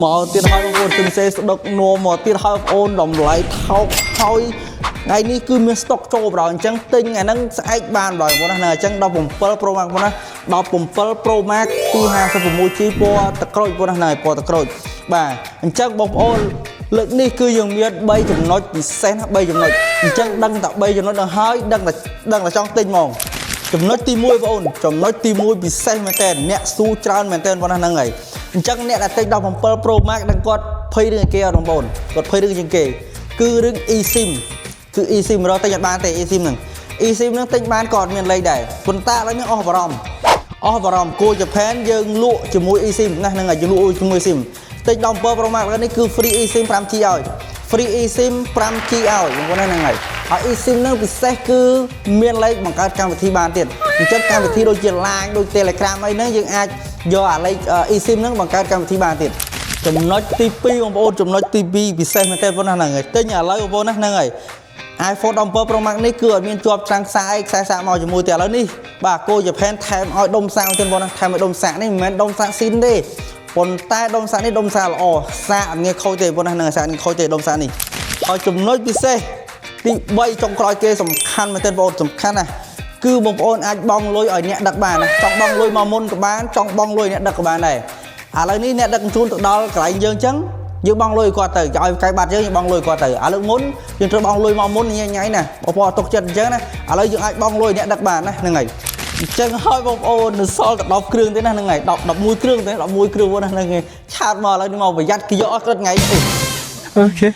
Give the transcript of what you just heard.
មកទៀតហើយបងប្អូនជំសេស្ដុកនួមមកទៀតហើយបងប្អូនតម្លៃថោកហើយថ្ងៃនេះគឺមានស្តុកចូលបណ្ដោយអញ្ចឹងទិញថ្ងៃហ្នឹងស្អែកបានបណ្ដោយបងប្អូនណាអញ្ចឹង17 Pro Max បងប្អូនណា17 Pro Max 256 G ពណ៌ទឹកក្រូចបងប្អូនណាពណ៌ទឹកក្រូចបាទអញ្ចឹងបងប្អូនលើកនេះគឺយើងមាន3ចំណុចពិសេសណា3ចំណុចអញ្ចឹងដឹងតែ3ចំណុចដល់ហើយដឹងតែដឹងតែចង់ទិញហ្មង ចំណុចទី1បងប្អូនចំណុចទី1ពិសេសមែនតើអ្នកស៊ូច្រើនមែនតើបងណាហ្នឹងហើយអញ្ចឹងអ្នកដែលទិញ17 Pro Max ដឹងគាត់ភ័យរឿងគេអត់បងប្អូនគាត់ភ័យរឿងជាងគេគឺរឿង eSIM គឺ eSIM រកទិញអត់បានទេ eSIM ហ្នឹង eSIM ហ្នឹងទិញបានក៏អត់មានលេខដែរប៉ុន្តែឥឡូវនេះអស់បារម្ភអស់បារម្ភគោ Japan យើងលក់ជាមួយ eSIM ណាហ្នឹងហើយយើងលក់ជាមួយ eSIM ទិញ17 Pro Max ឥឡូវនេះគឺ free eSIM 5G ឲ្យ free eSIM 5G ឲ្យបងប្អូនហ្នឹងហើយហើយ eSIM ហ្នឹងពិសេសគឺមានលេខបង្កើតកម្មវិធីបានទៀតអញ្ចឹងកម្មវិធីដូចជា Line ដូច Telegram អីហ្នឹងយើងអាចយកអាលេខ eSIM ហ្នឹងបង្កើតកម្មវិធីបានទៀតចំណុចទី2បងប្អូនចំណុចទី2ពិសេសមែនទែនបងប្អូនហ្នឹងហើយទិញឥឡូវបងប្អូនណាហ្នឹងហើយ iPhone 17 Pro Max នេះគឺអត់មានជាប់ច្រាំងខ្សែខ្សែសាកមកជាមួយទេឥឡូវនេះបាទគោ Japan ថែមឲ្យដុំសាកទៀតបងណាថែមឲ្យដុំសាកនេះមិនមែនដុំសាកស៊ីនទេប៉ុន្តែដុំសាកនេះដុំសាកល្អសាកអត់ងាយខូចទេបងណាហ្នឹងសាកនេះខូចទេដុំសាកនេះហើយចំណុចពិសេសទី3ចុងក្រោយគេសំខាន់មែនទែនបងប្អូនសំខាន់ណាស់គឺបងប្អូនអាចបង់លុយឲ្យអ្នកដឹកបានណាចង់បង់លុយមកមុនក៏បានចង់បង់លុយអ្នកដឹកក៏បានដែរឥឡូវនេះអ្នកដឹកជូនទៅដល់កន្លែងយើងអញ្ចឹងយើងបង់លុយគាត់ទៅឲ្យកែបាត់យើងយើងបង់លុយគាត់ទៅឥឡូវមុនយើងត្រូវបង់លុយមកមុនញ៉ៃញ៉ៃណាបងប្អូនអត់ទុកចិត្តអញ្ចឹងណាឥឡូវយើងអាចបង់លុយអ្នកដឹកបានណាហ្នឹងហើយអញ្ចឹងហើយបងប្អូននៅសល់តែ10គ្រឿងទេណាហ្នឹងហើយ10 11គ្រឿងទេ11គ្រឿងណាហ្នឹងហើយឆាតមកឥឡូវនេះមកប្រយ័ត្នគេយកអស់គ្រិតថ្ងៃនេះ Okay.